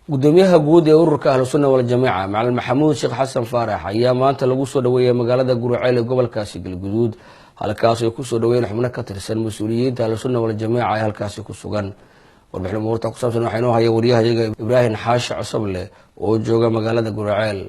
Gudoomiyaha guud ee ururka Ahlusunna Waljamaaca, Macalin Maxamuud Sheekh Xasan Faarax, ayaa maanta lagu soo dhaweeyay magaalada Guriceel ee gobolkaasi Galguduud, halkaas ay kusoo dhaweeyeen xubno ka tirsan mas-uuliyiinta Ahlusunna Waljamaaca ee halkaasi ku sugan. Warbixin umuurta ku saabsan waxaa inoo haya wariyahayaga Ibraahim Xaashi Cosoble oo jooga magaalada Guriceel.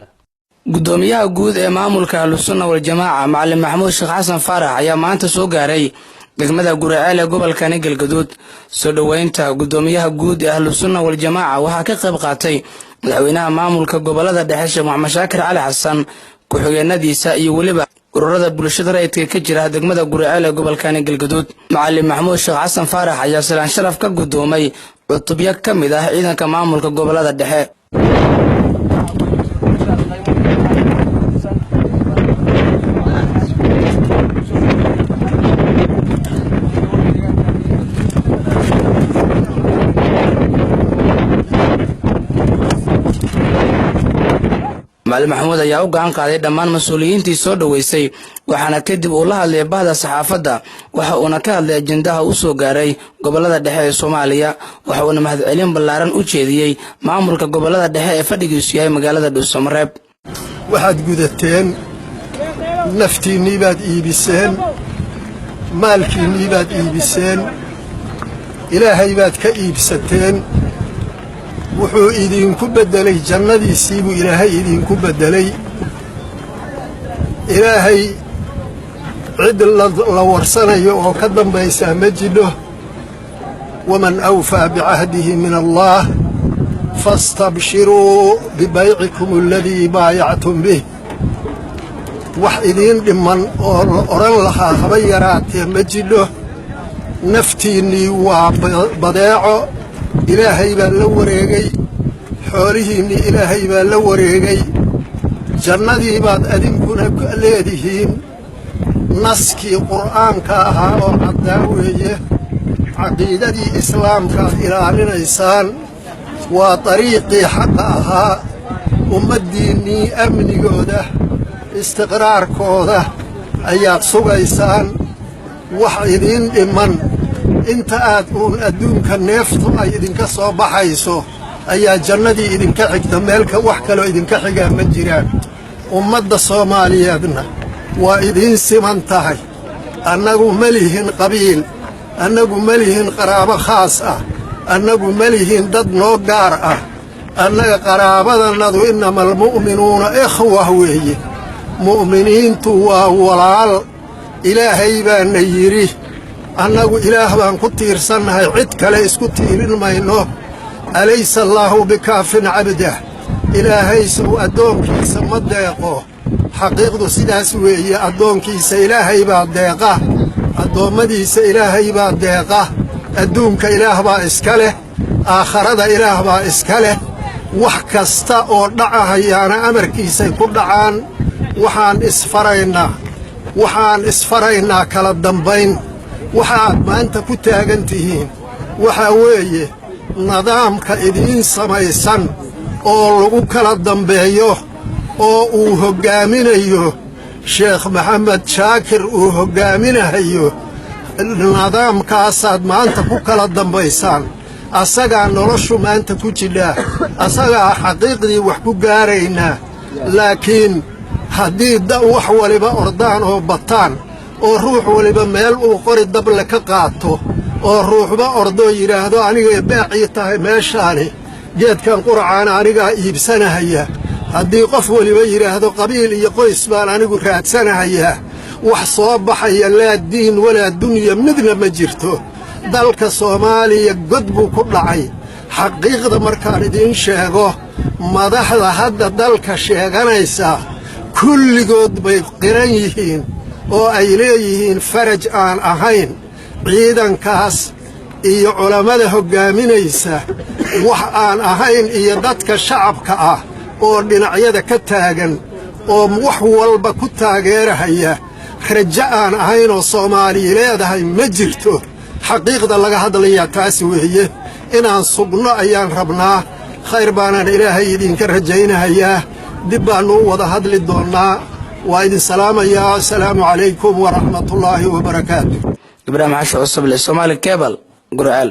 Gudoomiyaha guud ee maamulka Ahlusunna Waljamaaca, Macalin Maxamuud Sheekh Xasan Faarax, ayaa maanta soo gaaray degmada Guriceel ee gobolkani Galgaduud. Soo dhoweynta gudoomiyaha guud ee Ahlusunna Waljamaaca waxaa ka qayb qaatay madaxweynaha maamulka gobolada dhexe, Sheekh Maxamed Shaakir Cali Xasan, ku-xigeenadiisa iyo weliba ururada bulshada rayidka ka jira degmada Guriceel ee gobolkani Galgaduud. Macalin Maxamuud Sheekh Xasan Faarax ayaa salaan sharaf ka gudoomay cutubyo ka mid ah ciidanka maamulka gobolada dhexe. Macalin Maxamuud ayaa u gacan qaaday dhammaan mas-uuliyiintii soo dhoweysay, waxaana kadib uu la hadlay bahda saxaafadda. Waxa uuna ka hadlay ajendaha u soo gaaray gobolada dhexe ee Soomaaliya, waxa uuna mahadcelin ballaaran u jeediyey maamulka gobolada dhexe ee fadhigiisu yahay magaalada Dhuusamareeb. Waxaad gudateen, naftiinnii baad iibiseen, maalkiinnii baad iibiseen, Ilaahay baad ka iibsateen. Wuxuu idiinku beddelay jannadiisii buu Ilaahay idiinku beddelay. Ilaahay cid la warsanayo oo ka dambaysaa ma jidho. ومن أوفى بعهده من الله. فاستبشروا ببيعكم الذي بايعتم به. Wax idiin dhimman oo la odhan lahaa haba yaraatee ma jidho. Naftiinnii waa badeeco, Ilaahay baa la wareegay. Xoolihiinnii Ilaahay baa la wareegay. Jannadii baad adinkuna leedihiin. Naskii Qur'aanka ahaa oo caddaa weeye. Caqiidadii islaamkaad ilaalinaysaan, waa dariiqii xaqa ahaa. Ummaddiinnii amnigooda, istiqraarkooda ayaad sugaysaan. Wax idiin dhimman, inta aad uun adduunka neeftu ay idinka soo baxayso ayaa jannadii idinka xigta. Meelka wax kaloo idinka xigaa ma jiraan. Ummadda Soomaaliyeedna waa idiin siman tahay. Annagu ma lihin qabiil, annagu ma lihin qaraabo khaas ah, annagu ma lihin dad noo gaar ah. Annaga qaraabadannadu إنما المؤمنون إخوة weeye. Mu'miniintu waa walaal, Ilaahay baana yidhi. Annagu Ilaah baan ku tiirsannahay, cid kale isku tiirin mayno. أليس الله بكاف عبده. Ilaahay sow addoonkiisa ma deeqo? Xaqiiqdu sidaas weeye. Addoonkiisa Ilaahay baa deeqa, addoommadiisa Ilaahay baa deeqa. Adduunka Ilaah baa iska leh, aakharada Ilaah baa iska leh. Wax kasta oo dhacahayaana amarkiisay ku dhacaan. Waxaan isfaraynaa kala dambayn. Waxaad maanta ku taagan tihiin waxaa weeye nidaamka idiin samaysan oo lagu kala dambeeyo oo uu hoggaaminayo Sheekh Maxamed Shaakir uu hoggaaminahayo. Nidaamkaasaad maanta ku kala dambaysaan. Asagaa noloshu maanta ku jidhaa, asagaa xaqiiqdii wax ku gaaraynaa. Laakiin haddii wax waliba ordaan oo bataan oo ruux waliba meel uu qori dable ka qaato oo ruuxba ordoo yidhaahdo, "Anigay beecii tahay meeshaani, geedkan quracaana anigaa iibsanahaya," haddii qof waliba yidhaahdo, "Qabiil iyo qoys baan anigu raadsanahayaa," wax soo baxaya laa diin walaa dunya midna ma jirto. Dalka Soomaaliya god buu ku dhacay. Xaqiiqda markaan idiin sheego, madaxda hadda dalka sheeganaysaa kulligood bay qiran yihiin oo ay leeyihiin faraj aan ahayn ciidankaas iyo culammada hoggaaminaysa, wax aan ahayn iyo dadka shacabka ah oo dhinacyada ka taagan oo wax walba ku taageerahaya, rajo aan ahayn oo Soomaaliya leedahay ma jirto. Xaqiiqda laga hadlayaa taas weeye. Inaan sugno ayaan rabnaa. Khayr baanaan Ilaahay idinka rajaynahayaa. Dib baannu u wada hadli doonnaa. Waa idin salaamayaa. Asalaamu calaykum waraxmatullaahi wabarakaatu. Ibraahim Xashe Cusuble, Somaali Cable, Guriceel.